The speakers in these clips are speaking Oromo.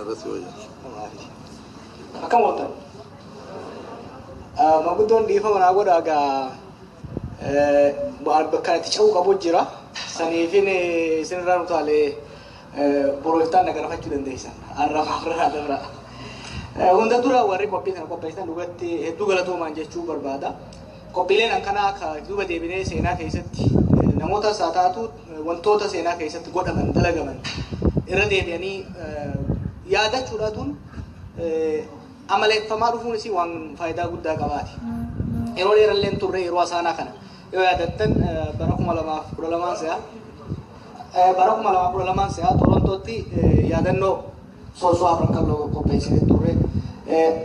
Irratti wayya. Akkam ooltan? Manguddoon dhiifama naa godha egaa, bakka itti ce'uu qabu jira. Saniifin isinirraa utaalee boroo iftaan na garafachuu dandeessan. Arrafa irraa dabra. Hunda dura warri qophii kana qopheessan dhugatti hedduu galatoomaan jechuu barbaada. Qophiileen akkanaa akka duuba deebinee seenaa keessatti namoota isaa taatu wantoota seenaa keessatti godhaman dalagaman irra deebi'anii yaadachuudhaatuun amaleeffamaa dhufuun isii waan faayidaa guddaa qabaati. Yeroo dheerallee turre, yeroo asaanaa kana yoo yaadattan, bara 2012 se'a. Bara 2012 se'a Torontootti yaadannoo soosoo afran kan qopheessinee turre.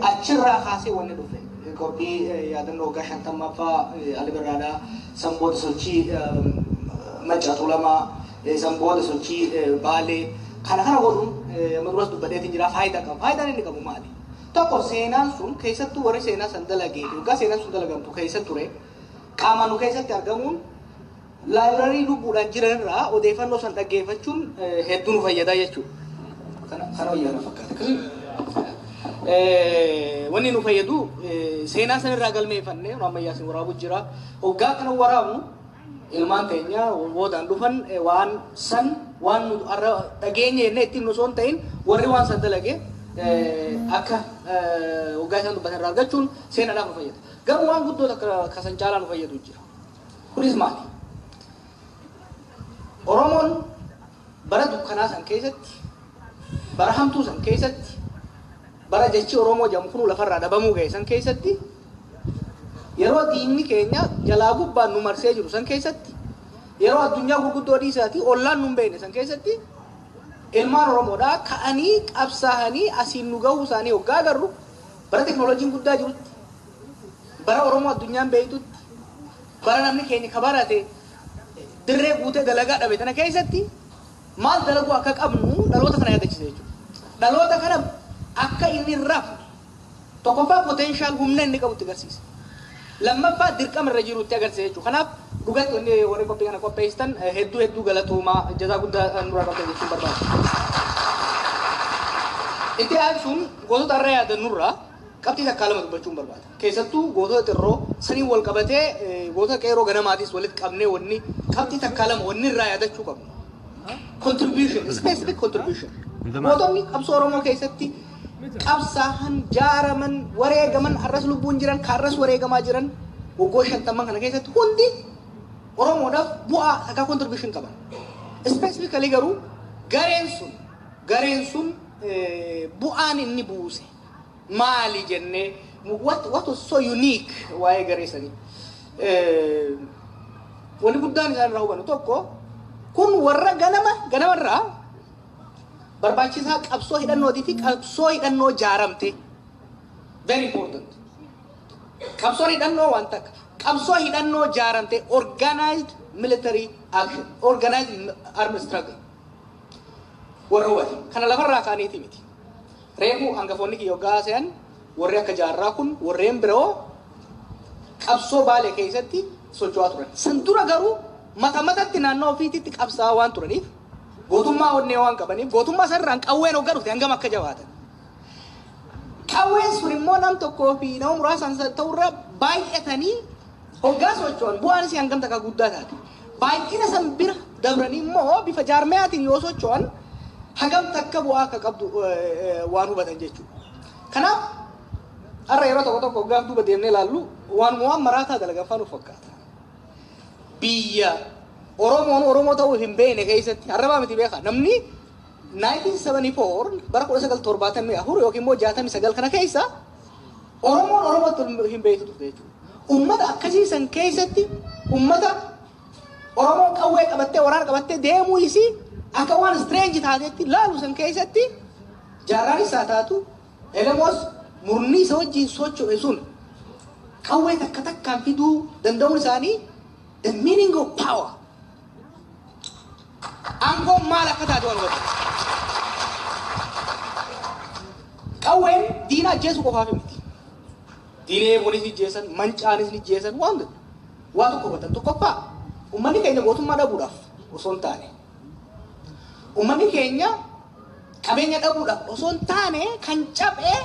Achirraa kaasee wanni dhufe qophii yaadannoo waggaa 50ffaa Ali Birraadhaa, sanboota sochii Maccaa Tuulamaa, sanboota sochii Baalee kana kana godhuun amma duras dubbadheetiin jira, faayidaa qaba. Faayidaan inni qabu maali? Tokko, seenaan sun keessattuu warri seenaa san dalagee fi waggaa seenaan sun dalagamtu keessa ture qaamaan nu keessatti argamuun library lubbuudhaan jiran irraa odeeffannoo san dhaggeeffachuun hedduu nu fayyada jechuudha. Kana wayyaa fakkaata. Akkasii wanni nu fayyadu seenaa san irraa galmeeffannee ammayyaa sin waraabu jira. Hoggaa kana waraabnu ilmaan teenya boodaan dhufan waan san waan nu har'a dhageenya jennee ittiin osoo hin ta'in warri waan san dalage akka hoggaa isaan dubbatan irraa argachuun seenaadhaaf nu fayyada. Garuu waan guddoo takka kasan caalaa nu fayyadu jira. Kunis maali? Oromoon bara dukkanaa san keessatti, bara hamtuu san keessatti, bara jechi Oromoo jedhamu kun lafarraa dhabamuu ga'e san keessatti, yeroo diinni keenya jalaa gubbaan nu marsee jiru san keessatti, yeroo addunyaa gurguddoo dhiisaatii ollaan nu hin beekne san keessatti, ilmaan Oromoodhaa ka'anii qabsaa'anii asiin nu gahuu isaanii hoggaa agarru, bara teknooloojiin guddaa jirutti, bara Oromoo addunyaan beektutti, bara namni keenya ka barate dirree guutee dalagaa dhabe tana keessatti maal dalaguu akka qabnu dhaloota kana yaadachiisa jechuudha. Dhaloota kana akka inni hin rafne, tokkoffaa potential humna inni qabutti agarsiisa. Lammaffaa dirqama irra jirutti agarsiisa jechuudha. Kanaaf dhugatti wanni warri qophii kana qopheessitan hedduu hedduu galatoomaa, jazaa guddaa nurraa qabdan jechuun barbaada. Itti aansuun gootota har'a yaadannurraa qabxii takkaa lama dubbachuun barbaada. Keessattuu gootota xirroo saniin wal qabatee gootota qeeroo ganamaatis walitti qabnee wanni qabxii takkaa lama wanni irraa yaadachuu qabnu. Contribution, specific contribution. Gootonni qabsoo Oromoo keessatti qabsaahan, jaaraman, wareegaman, arras lubbuun jiran, kaarras wareegamaa jiran waggoota 50n kana keessatti hundi Oromoodhaaf bu'aa takkaa contribution qaban. Specifically garuu gareen sun bu'aan inni buuse maali jennee what was so unique waa'ee garee sanii. Wanni guddaan isaan irraa hubannu tokko, kun warra ganama ganamarraa barbaachisaa qabsoo hidhannootii fi qabsoo hidhannoo jaaramte. Very important. Qabsoon hidhannoo waan takka. Qabsoo hidhannoo jaaramte, organized military action, organized armed struggle. Warra hubate. Kana lafarraa kaaniiti miti. Reefu hangafoonni kiyya hoggaa se'an, warri akka Jaarraa kun warreen biroo qabsoo Baalee keessatti socho'aa turan. San dura garuu mata matatti naannoo ofiititti qabsaa'aa waan turaniif, gootummaa onnee waan qabaniif, gootummaa sanarraan qawween hoggaa dhufte hangam akka jabaatan. Qawween sun immoo nam tokkoo fi nama muraasaan ta'urra baay'atanii hoggaa socho'an bu'aan isii hangam takka guddaa taate. Baay'ina san bira dabranii immoo bifa jaarmeyaatiin yoo socho'an hagam takka bu'aa akka qabdu waan hubatan jechuudha. Kanaaf har'a yeroo tokko tokko hoggaaf duuba deemnee ilaallu waan waan maraataa dalagan faa nuuf fakkaata. Biyya Oromoon Oromoo ta'uu hin beekne keessatti har'abaa miti, beekaa, namni 1974, bara 1974 yookiin immoo 69 kana keessa Oromoon Oromootti hin beektu turte jechuudha. Ummata akkasii san keessatti ummata Oromoon qawwee qabattee waraana qabattee deemuu isii akka waan strange taatetti laalu san keessatti, Jaarraanis haa taatu, Elemoos murni isa wajjin socho'e sun qawwee takka takkaan fiduu danda'uun isaanii, the meaning of power, aangoon maal akka taate waan hubatan. Qawween diina ajjeesuu qofaaf miti. Diina eeguunis ni ajjeesan, mancaanis ni ajjeesan, waan waa tokko hubatan. Tokkoffaa, uummanni keenya gootummaa dhabuudhaaf osoo hin taane, uummanni keenya Qabeenya dhabuudhaaf osoo hin taane kan cabee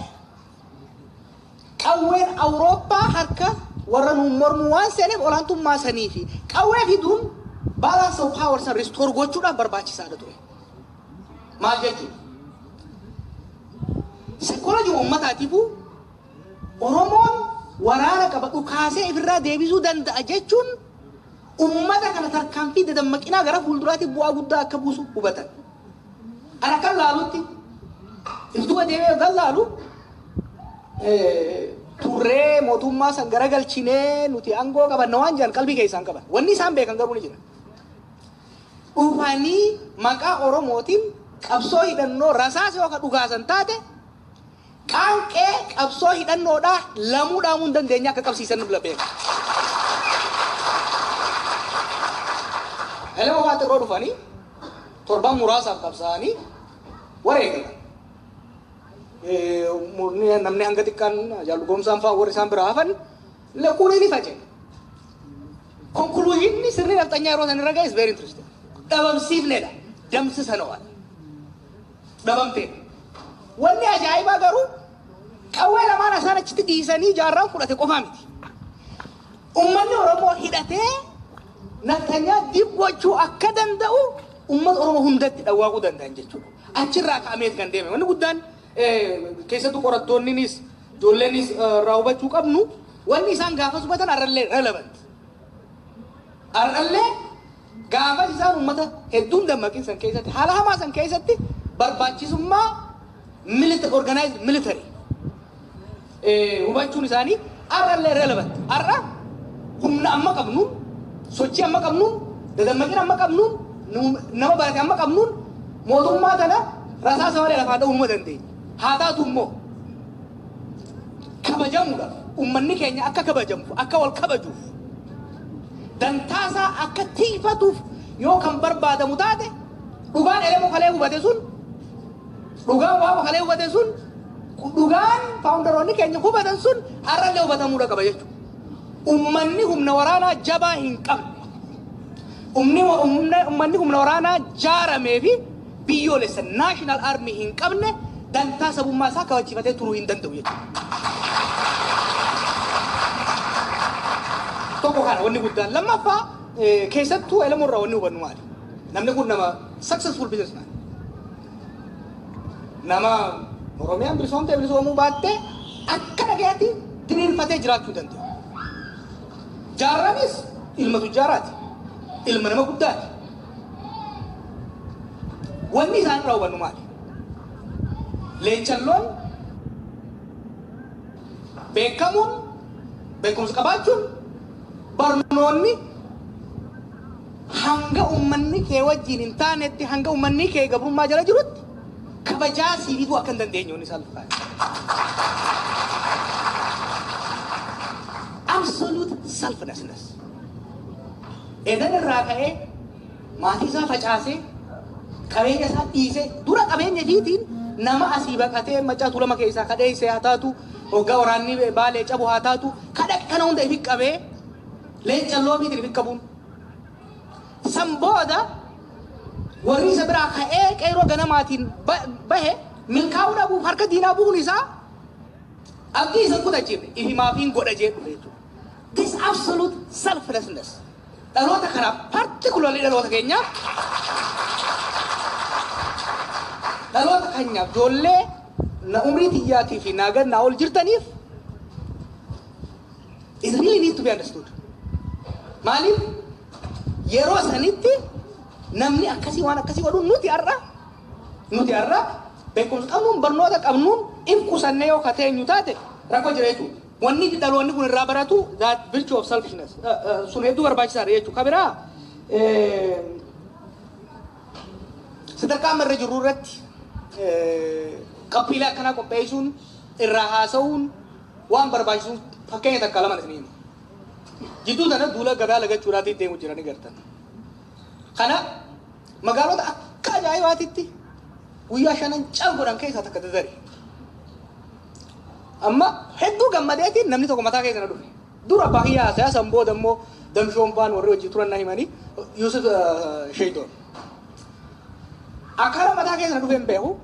qawween Awurooppaa harka warra nuun mormu waan seeneef olaantummaa sanii fi qawwee fiduun balance of power san restore gochuudhaaf barbaachisaadha ture. Maal jechuudha? Psychology uummataatiifuu Oromoon waraana qaba, dhukaasee ifirraa deebisuu danda'a jechuun uummata kana tarkaanfii dadammaqinaa gara fuulduraatti bu'aa guddaa akka buusu hubatan. Ana kan laalutti iftuba deemee kan laalu, turree mootummaa san garagalchinee nuti aangoo qabanna waan jedhan qalbii keessaan qaban. Wanni isaan beekan garuu ni jira. Dhufanii maqaa Oromootiin qabsoo hidhannoo rasaasa yookaan dhugaasan taate, qaanqee qabsoo hidhannoodhaa lamuu dhaamuu hin dandeenye akka qabsiisan nu beeka. Elema faatti yeroo dhufanii torban muraasaaf qabsaa'anii wareegalan. Namni hanga xiqqaan jaallu goomsaan fa'aa warri isaan biraa hafan lakkuun ni faca'e. Conclusionni sirni nafxanyaa yeroo san irra ga'e is very interesting. Dhabamsiifnedha. Damsisa waan. Dhabamteedha. Wanni ajaa'ibaa garuu qawwee lamaan isaan achitti dhiisanii jaarraan fudhate qofaa miti. Uummanni Oromoo hidhatee nafxanyaa dib gochuu akka danda'u uummata Oromoo hundatti dhawwaaquu danda'an jechuudha. Achirraa ka'ameet kan deeme. Wanni guddaan keessattuu qorattoonnis ijoolleenis irraa hubachuu qabnu, wanni isaan gaafas hubatan har'allee relevant. Har'allee gaafas isaan uummata hedduun dammaqin san keessatti, haala hamaa san keessatti barbaachisummaa military, organized military hubachuun isaanii har'allee relevant. Har'a humna amma qabnuun, sochii amma qabnuun, dadammaqina amma qabnuun, nama barate amma qabnuun mootummaa kana rasaasa malee lafaa dha'uu numa dandeenya. Haa taatu immoo kabajamuudhaaf, uummanni keenya akka kabajamuuf, akka wal kabajuuf, dantaasaa akka tiifatuuf yoo kan barbaadamu taate, dhugaan Elemoo kalee hubate sun, dhugaan Waaqoo kalee hubate sun, dhugaan founderoonni keenya hubatan sun har'allee hubatamuudha qaba jechuudha. Uummanni humna waraanaa jabaa hin qabne, uummanni humna waraanaa jaaramee fi biyyoolessa national army hin qabne dantaa sabummaa isaa kabachiifatee turuu hin danda'u jechuudha. Tokko kana wanni guddaan. Lammaffaa, keessattuu Elemoo irraa wanni hubannu maali? Namni kun nama successful businessman. Nama Oromiyaan bilisoomtee bilisoomuu baattee akka dhagayaatti diriirfatee jiraachuu danda'u. Jaarranis ilma tujjaaraati. Ilma nama guddaati. Wanni isaan irraa hubannu maali? Leencalloon beekamuun, beekumsa qabaachuun, barnoonni hanga uummanni kee wajjin hin taanetti, hanga uummanni kee gabrummaa jala jirutti kabajaa sii fiduu akka hin dandeenye wanni isaan lafa. Absolute selflessness. Edan irraa ka'ee maatii isaa facaasee, qabeenya isaa dhiisee, dura qabeenya ifiitiin nama asii baqatee Macaa Tuulama keessaa kadheessee haa taatu, hoggaa waraanni Baalee cabu haa taatu, kadha kana hunda ifi qabee leencalloo ofiitiin ifi qabuun. San booda warri isa biraa ka'ee qeeroo ganamaatiin bahe milkaa'uu dhabuuf harka diinaa bu'uun isaa abdii isa kutachiifne, ifi maafiin godha jee dhufe jechuudha. This absolute selflessness dhaloota kanaaf, particularly dhaloota keenyaaf, ijoollee na umrii tiyyaatii fi naa gad naa ol jirtaniif it really need to be understood. Maaliif yeroo sanitti namni akkasii waan akkasii godhu, nuti har'a beekumsa qabnuun, barnoota qabnuun if qusannee yoo kateenyu taate rakkoo jira jechuudha. Wanni dhaloonni kun irraa baratu that virtue of selfishness sun hedduu barbaachisaadha jechuudha. Ka biraa, sadarkaa amma irra jirru irratti qophiilee akkanaa qopheessuun, irraa haasa'uun waan barbaachisu fakkeenya takka lama isinii hima. Jidduu tana duula gabaa lagachuudhaatiin deemu jiranii gartan. Kana magaalota akka ajaa'ibaatitti guyyaa shanan cal godhan keessaa takka Dadari. Amma hedduu gammadeetiin namni tokko mataa keessa na dhufe. Dura abbaa kiyyaa haasayaa, san booda immoo Damshoon faan warri hojii turan na himanii, Yusuf Sheeydoon. Akkana mataa keessa na dhufe hin beeku.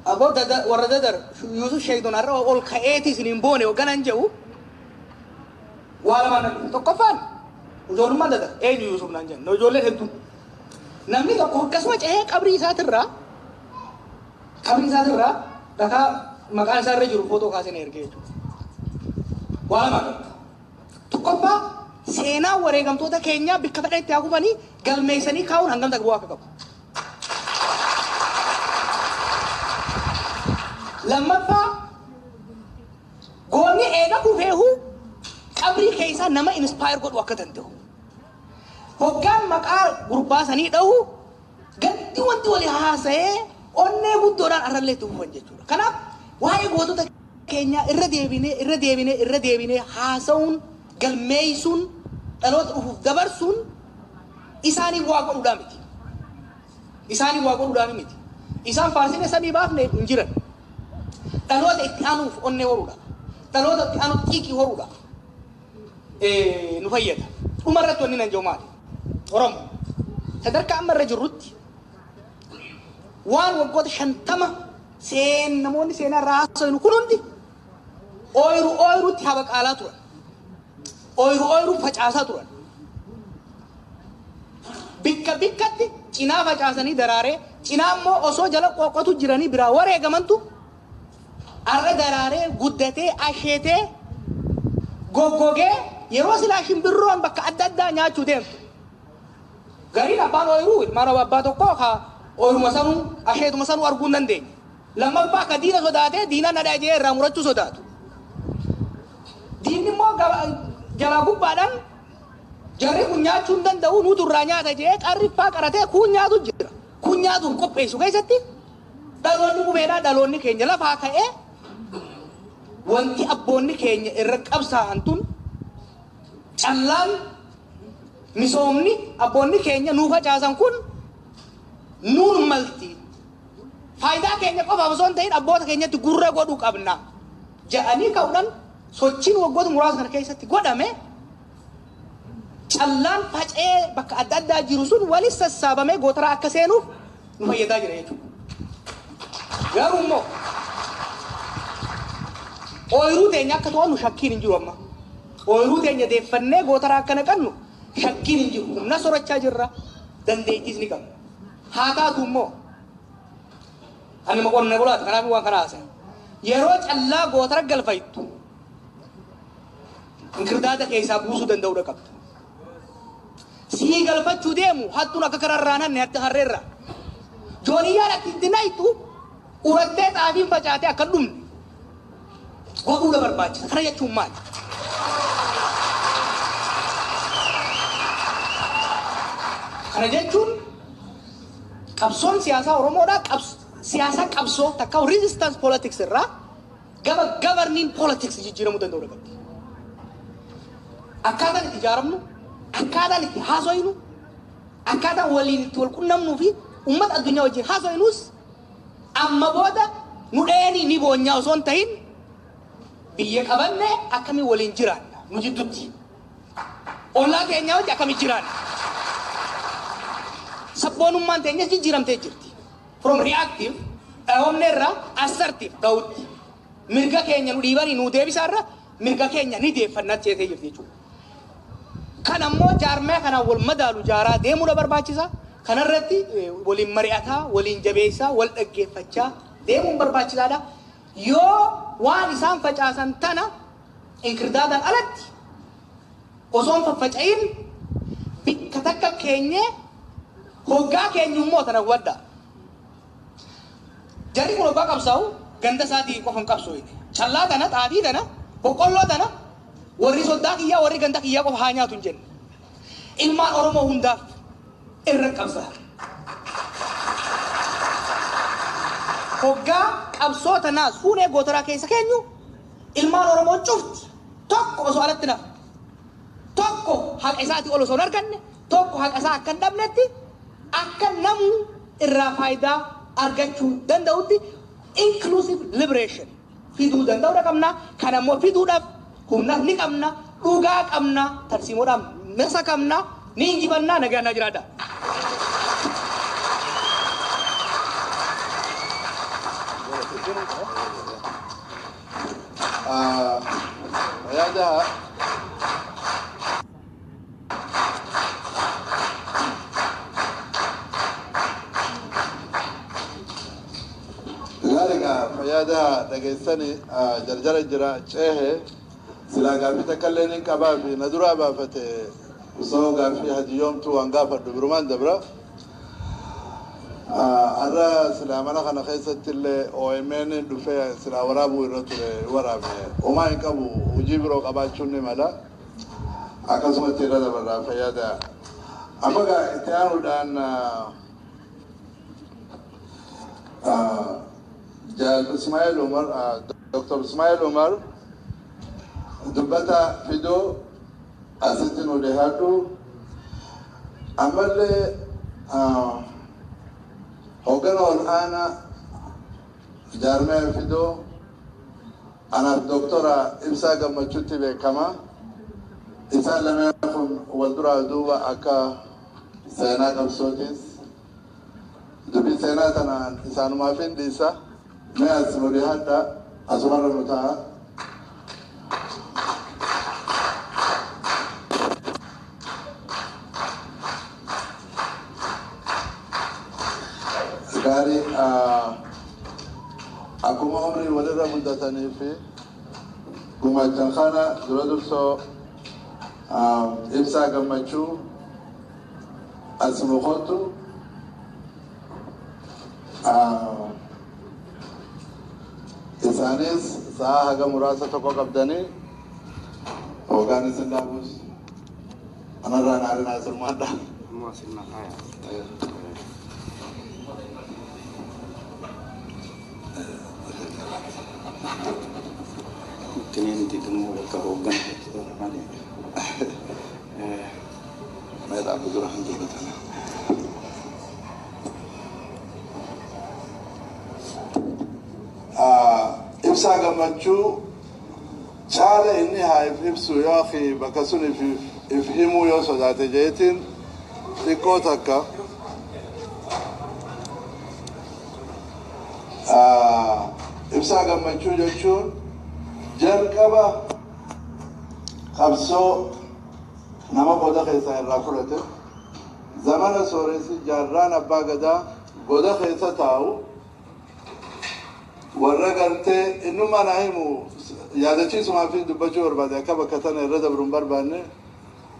Aboo warra Dadar Yuusuf Sheekdoon har'a ol ka'eeti isiniin boone hogganan jedhu waa lamaan nan tokkoffaan ijoollummaan Dadar eenyu Yuusuf naan jennu ijoolleen hedduun. Namni tokko akkasuma cehee qabrii isaatirraa dhakaa maqaan isaa irra jiru footoo kaasee na ergee jechuudha. Waa lamaan qabda. Tokkoffaa seenaa wareegamtoota keenyaa bikka fedhan itti haa kufanii galmeessanii kaa'uun hangam takka bu'aa akka qabu. Lammaffaa goonni eega kufeehu qabrii keessaa nama inspire godhu akka danda'u. Hoggaan maqaa gurbaa sanii dhahu gaddi wanti walii haasa'ee onnee guddoodhaan arrallee itti fufan jechuudha. Kanaaf waa'ee gootota keenyaa irra deebinee irra deebinee irra deebinee haasa'uun galmeessuun dhaloota dhufuuf dabarsuun isaaniif waa godhuudhaa miti. Isaaniif waa godhuudhaa miti. Isaan faarsine samii baafne hin jiran. Dhaloota itti aanuuf onnee horuudha. Dhaloota itti aanuuf xiiqii horuudha. Nu fayyada. Dhuma irratti wanni nan jiru maali? Oromo. Sadarkaa amma irra jirrutti waan waggoota 50 namoonni seenaa irraa haasa'an kun hundi ooyiruu ooyiruutti habaqaalaa turan. Ooyiruu ooyiruu facaasaa turan. Bikka bikkatti cinaa facaasanii daraaree cinaa immoo osoo jala qoqqotu jiranii biraa wareegamantu arra daraaree guddatee asheetee goggogee yeroo silaa shimbirroon bakka adda addaa nyaachuu deemtu. Gariin abbaan ooyiruu ilmaan abbaa tokkoo ka ooyiruma sanuu asheetuma sanuu arguu hin dandeenye. Lammaffaa akka diina sodaatee diina nadhaa jee irraa murachuu sodaatu. Diinni immoo jalaa gubbaadhaan jarri kun nyaachuu hin danda'u nuutu irraa nyaata jee qarriffaa qaratee kun nyaatu jira. Kun nyaatu hin qopheessu keessatti dhaloonni qubeedhaa dhaloonni keenya lafaa ka'ee wanti abboonni keenya irra qabsaa'an tun callaan misoomni abboonni keenya nuu facaasan kun nuun malti. Faayidaa keenya qofaaf osoo hin ta'in abboota keenyatti gurra godhuu qabna. Ja'anii ka'uudhaan sochiin waggoota muraasa kana keessatti godhame callaan faca'ee bakka adda addaa jiru sun walis sassaabamee gootaraa akka seenuuf nu fayyadaa jira jechuudha. Garuu immoo ooyiruu teenya akka to'annu shakkiin hin jiru amma. Ooyiruu teenya deeffannee gootaraa akka naqannu shakkiin hin jiru. Humna sorachaa jirra. Dandeettiis ni qabna. Haa taatu immoo ani nama qonna bulaati kanaaf waan kana haasa'e. Yeroo callaa gootara galfaytu inkirdaada keessaa buusuu danda'uudha qabda. Sii galfachuu deemu hattuun akka kararraan hanne hatti harreerra. Jooniyyaan akka itti naytu urattee xaafiin facaatee akka dhumne godhuudha barbaachisa. Kana jechuun maali? Kana jechuun qabsoon siyaasaa Oromoodhaa siyaasa qabsoo takka resistance politics irraa gama governing politics jijjiiramuu danda'uudha qabdi. Akkaataan itti ijaaramnu, akkaataan itti haasoynu, akkaataan waliin itti wal qunnamnuu fi uummata addunyaa wajjin haasoynus amma booda nu dheenii ni boonyaa osoo hin ta'in biyya qabanne akkamiin waliin jiraanna nu jidduutti. Ollaa keenyaa wajji akkamiin jiraanna. Sabboonummaan teenyas jijjiiramtee jirti. From reactive dhaabamne irraa assertive ta'utti. Mirga keenya nu dhiibanii nu deebisaa irra mirga keenya ni deeffannaa ceetee jirti jechuudha. Kan ammoo jaarmaya kanaan wal madaalu jaaraa deemuudha barbaachisa. Kanarratti waliin mari'ataa, waliin jabeessaa, wal dhaggeeffachaa deemuun barbaachisaadha. Yoo waan isaan facaasan tana inkirdaadaan alatti osoo hin faffaca'in bikka takka keenyee hoggaa keenyummoo tana hubadhaa. Jarri kun hoggaa qabsaa'u ganda isaatii qofa hin qabsooyne. Callaa tana, xaafii tana, boqqolloo tana warri soddaa kiyyaa warri ganda kiyyaa qofa haa nyaatu hin jenne. Ilmaan Oromoo hundaaf irra qabsaa. Hoggaa qabsoo tanaas fuunee gootaraa keessa keenyu ilmaan Oromoo cufti tokko osoo alatti nafu tokko haqa isaatii ol osoo hin arganne tokko haqa isaa akka hin dhabnetti akka namu irraa faayidaa argachuu danda'utti inclusive liberation fiduu danda'uudha qabna. Kan ammoo fiduudhaaf humna ni qabna, dhugaa qabna, tarsiimoodhaan mesa qabna, ni injifannaa nagaan naa jiraadha. Yaada gaariga fayyaada dhageessani jarjara jira ceehe silaa gaaffii takka illee nin qabaa fi na duraa baafate osoo gaaffii hadiyoomtu waan gaafadhu birumaan dabra. Har'a silaa mana kana keessatti illee OMN dhufee silaa waraabuu irra ture waraabne homaa hin qabu, hojii biroo qabaachuun ni mala, akkasumatti irra dabarraa fayyaada. Amma gaa itti aanuudhaan Jaal Ismaa'eel Umar, Dr. Ismaa'eel Umar dubbata fidoo asitti nu dhiyaadhu. Ammallee hoggana ol aanaa jaarmee fidoo anaaf Doktora Ibsaa Gammachuutti beekama. Isaan lameen kun wal duraa duuba akka seenaa qabsootis dubbii seenaa tanaan isaanumaaf hin dhiisa. Mee as nu dhiyaadha, asumarra nu ta'a. Gaarii, akkuma umrii walirra guddatanii fi gumaachan kana dura dursoo Ibsaa Gammachuu as nu kottu. Isaanis sa'a haga muraasa tokko qabdanii hoogaan isin dhaabus anarraa naarinaa sirmaadha. Teniente bakka hoogganaa malee. Mee dhaabbu dura hin dubbatana. Ibsaa Gammachuu caala inni haa if ibsu yoo akhi bakka sun if himuu yoo sodaate jeetiin xiqqoo takka. Ibsaa Gammachuu jechuun jalqaba qabsoo nama goda keessaa irraa fudhate, zamana sooressi jaarraan abbaa gadaa goda keessa taa'u warra gartee innummaa naa himu yaadachiisumaa fi dubbachuu barbaade, akka bakka tana irra dabru hin barbaanne,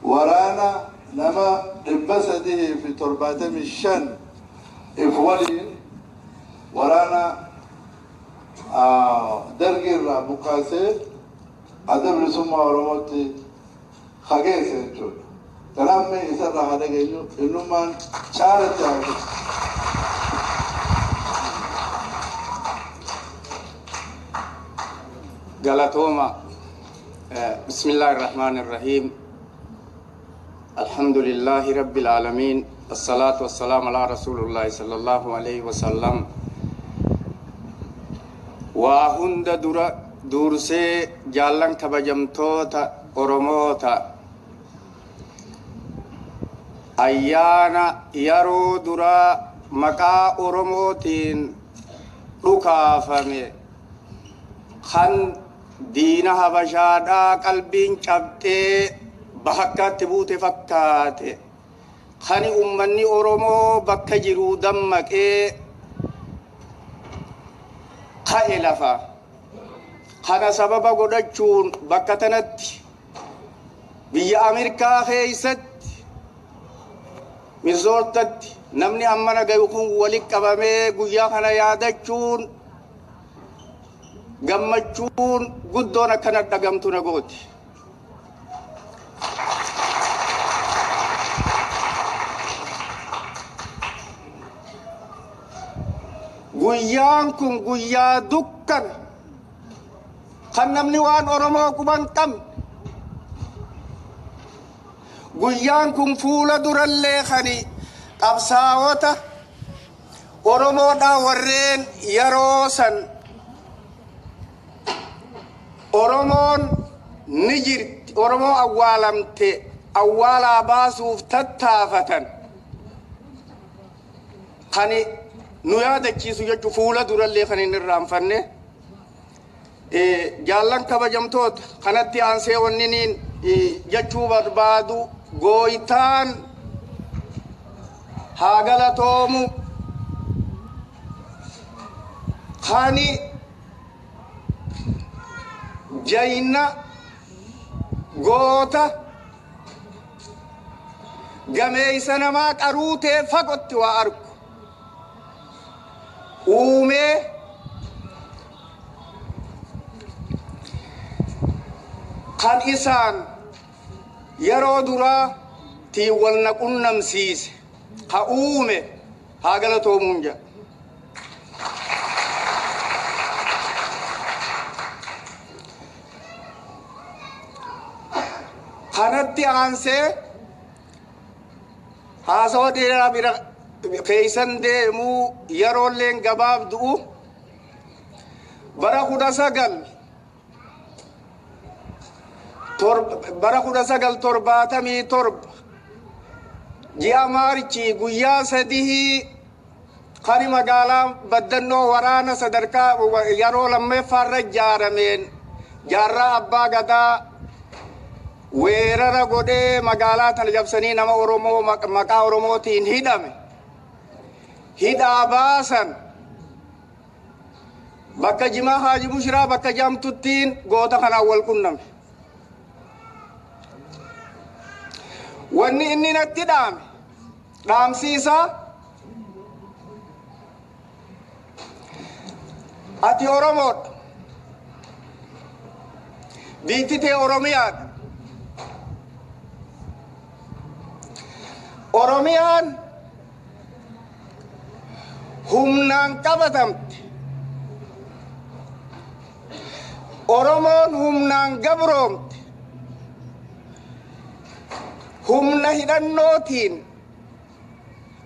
waraana nama 375 if waliin waraana dargii irraa buqqaasee Adda Bilisummaa Oromootti hageesse jechuudha. Kanaaf mee isarraa haa dhageenyu, innummaan caalatti haa ibsu. Galatooma. بسم الله الرحمن الرحيم. الحمد لله رب العالمين. الصلاة والسلام على رسول الله صلى الله عليه وسلم. وهند dursee jaallan kabajamtoota Oromoota, ayyaana yeroo duraa maqaa Oromootiin dhukaafame kan diina Habashaadhaa qalbiin cabxee bakkaatti buute fakkaate, kan ummanni Oromoo bakka jiruu dammaqee ka'e lafa kana sababa godhachuun bakka tanatti biyya Ameerikaa keessatti Misoortatti namni ammana gayu kun walitti qabamee guyyaa kana yaadachuun gammachuun guddoon akkana dhagamtu na gooti. Guyyaan kun guyyaa dukkana kan namni waan Oromoo quban qabne. Guyyaan kun fuula durallee kani qabsaa'ota Oromoodhaa warreen yeroo san Oromoon ni jirti, Oromoo awwaalamte awwaalaa baasuuf tattaafatan kani Nu yaadachiisu jechuu fuula durallee kan hin irraanfanne. Jaallan kabajamtoota, kanatti aansee wanni niin jechuu barbaadu, gooytaan haa galatoomu kani jayna goota gameeysa namaa qaruutee fagotti waa argu uumee kan isaan yeroo duraa tiin wal na qunnamsiise ha uume haa galatoomuun jedha. Kanatti aansee haasawa dheeraa bira keeysan deemuu yeroolleen gabaabdu'u, bara 1977 ji'a Maarchii guyyaa 3 kani magaalaa Baddannoo waraana sadarkaa yeroo lammeeffaarra ijaarameen Jaarraa Abbaa Gadaa weerara godhee magaalaa tana jabsanii nama Oromoo maqaa Oromootiin hidhame hidhaa baasan, bakka Jimaa Haaji Bushiraa bakka jamtuttiin goota kanaan wal qunname. Wanni inni natti dhaame, dhaamsiisaa, "Ati Oromoodha. Biitti tee Oromiyaadha. Oromiyaan humnaan qabatamte. Oromoon humnaan gabroomte. Humna hidhannootiin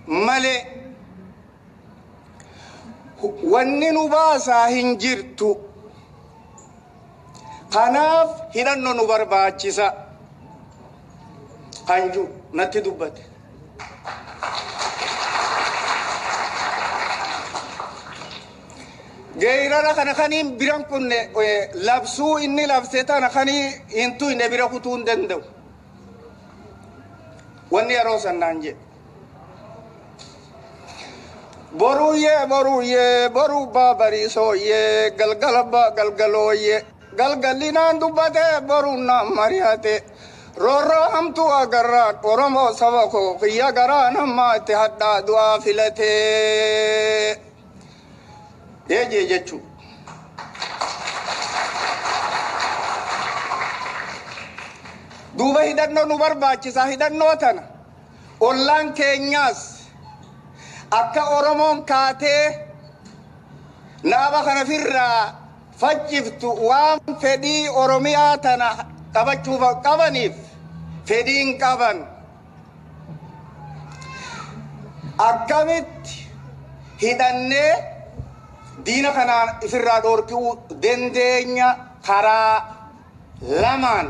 malee wanni nu baasaa hin jirtu. Kanaaf hidhannoo nu barbaachisa." Kan natti dubbate. Geerara kana kaniin biran kunne, labsuu inni labse tana kanii hin tuyne bira kutuu hin danda'u. Wanni yeroo sannaan jedhe. Boruuyyee, boruuyyee, boruu baa bariisooyyee, galgala baa galgalooyyee, galgalli naan dubbate, boruun naan mari'ate, roorroo hamtuu agarraan Oromoo saba koo kiyya garaa nammaatti hadhaa du'aa filatee. Eejee jechuu. Duuba hidhannoo nu barbaachisa. Hidhannoo tana ollaan keenyaas akka Oromoon kaatee naaba kana firraa facciftu waan fedhii Oromiyaa tana qabachuuf qabaniif fedhiin qaban, akkamitti hidhannee diina kanaan ifirraa dhoorkuu dandeenya? Karaa lamaan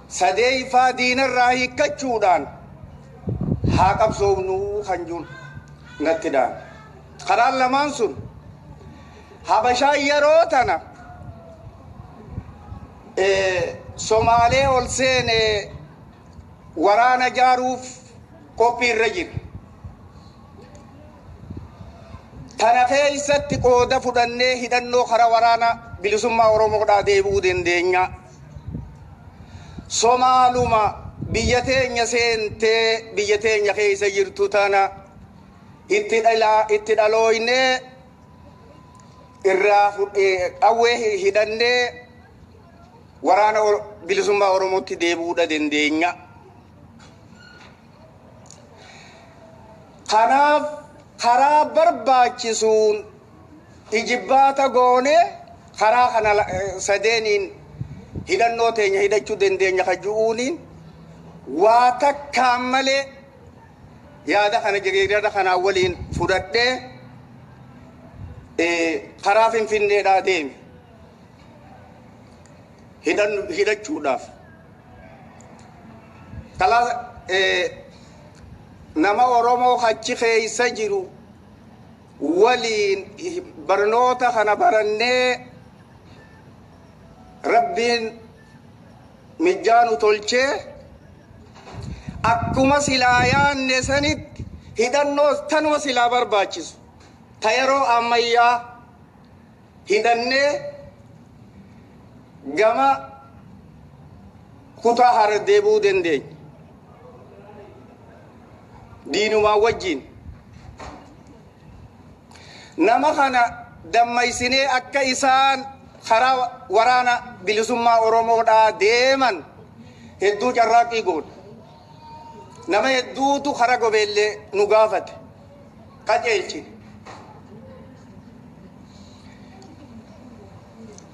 sadeeffaa diinarraa hiikkachuudhaan haa qabsoofnuu kan jiru natti dhaame. Karaan lamaan sun, Habashaan yeroo tana Somaalee ol seene waraana jaaruuf qophii irra jira. Tana keessatti qooda fudhannee hidhannoo karaa waraana bilisummaa Oromoodhaa deebi'uu dandeenya. Somaaluma biyya teenya seentee biyya teenya keessa jirtu tana itti dhalooynee irraa qawwee hidhannee waraana bilisummaa Oromootti deebi'uudha dandeenya. Kanaaf karaa barbaachisuun ijibbaata goonee karaa kana sadeeniin hidhannoo teenya hidhachuu dandeenya ka ju'uuniin waa takkaan malee yaada kana jiriirada kanaa waliin fudhadhee karaa Finfinneedhaa deeme hidhachuudhaaf. Kalaa nama Oromoo achi keessa jiru Waliin barnoota kana barannee Rabbiin mijjaa nu tolchee, akkuma silaa yaanne sanitti hidhannoo tanuma silaa barbaachisu ta yeroo ammayyaa hidhannee gama kutaa Harar deebi'uu dandeenya. Diinumaan wajjin. Nama kana dammaysinee akka isaan karaa Waraana Bilisummaa Oromoodhaa deeman hedduu carraaqqii goone. Nama hedduutu karaa Gobeellee nu gaafate. Qajeelchine.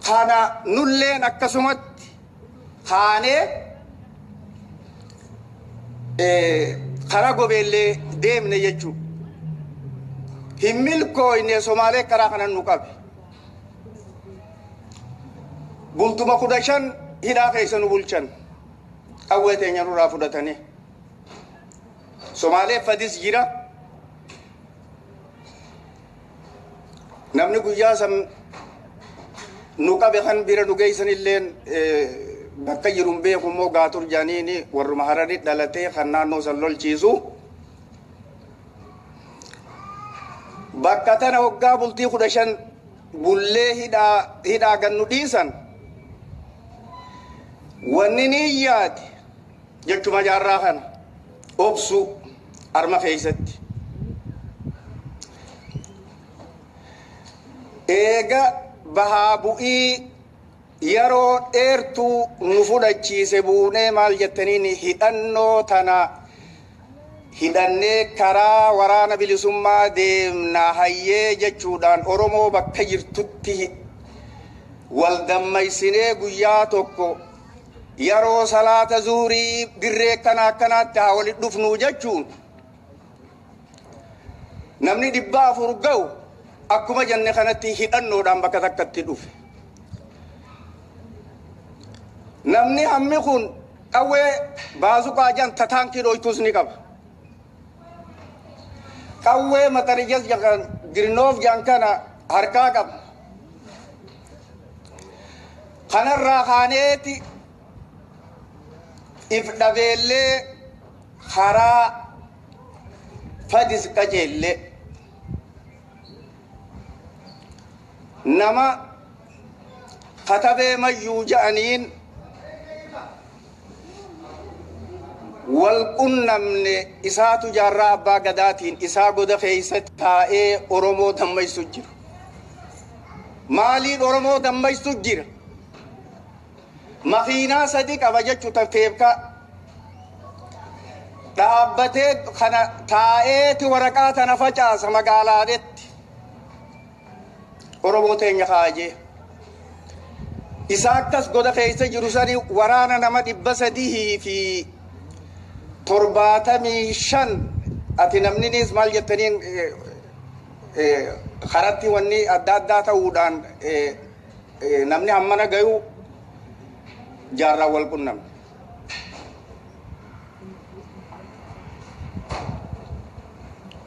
Kana nulleen akkasumatti kaanee karaa Gobeellee deemne jechuudha. Hin milkooyne, Somaalee karaa kanan nu qabe. Bultuma 15 hidhaa keessa nu bulchan. Qawwee teenya nurraa fudhatanii. Somaalee Fadis jira. Namni guyyaa san nu qabe kan bira nu geessan illeen bakka jiru hin beeku, immoo Gaatur jaaniini, warruma Harari dhalatee kan naannoo san lolchiisu. Bakka tana waggaa bultii 15 bullee hidhaa gannu dhiisan, wanni ni yaade jechuma jaarraa kana obsu arma keessatti. Eega bahaa bu'ii yeroo dheertuu nu fudhachiise buunee, maal jettaniin, hidhannoo tana hidhannee karaa Waraana Bilisummaa deemna hayyee jechuudhaan Oromoo bakka jirtutti wal dammaysinee, guyyaa tokko yeroo salaata zuhurii dirree kana akkanaatti haa walit dhufnu jechuun, namni 400 ga'u akkuma jenne kanatti hidhannoodhaan bakka takkatti dhufe. Namni hammi kun qawwee baazuqaa jan tataankii dhoytus ni qaba. Qawwee matarijas jakan girnoof jan kana harkaa qaba. Kanarraa kaaneeti if dhabeellee karaa Fadis qajeellee, nama Katabee Mayyuu ja'aniin wal qunnamne. Isaatu Jaarraa Abbaa Gadaatiin isaa goda keessa taa'ee Oromoo dammaysu jira. Maaliin Oromoo dammaysu jira? Makiinaa sadi qaba jechuu, tarteebka dhaabbatee kana taa'eeti waraqaa tana facaasa magaalaadetti. Oromoo teenya kaajee. Isa akkas goda keessa jiru sani waraana nama 375 ati namninis maal jettaniin karatti wanni adda addaa ta'uudhaan namni hammana gayu Jaarraa wal qunnamne.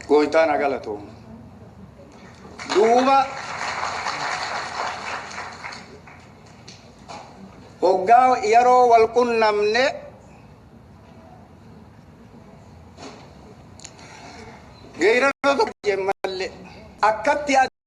Gooytaan haa galatoomu. Duuba hoggaa yeroo wal qunnamne geeraroo tokko jeen malee akkatti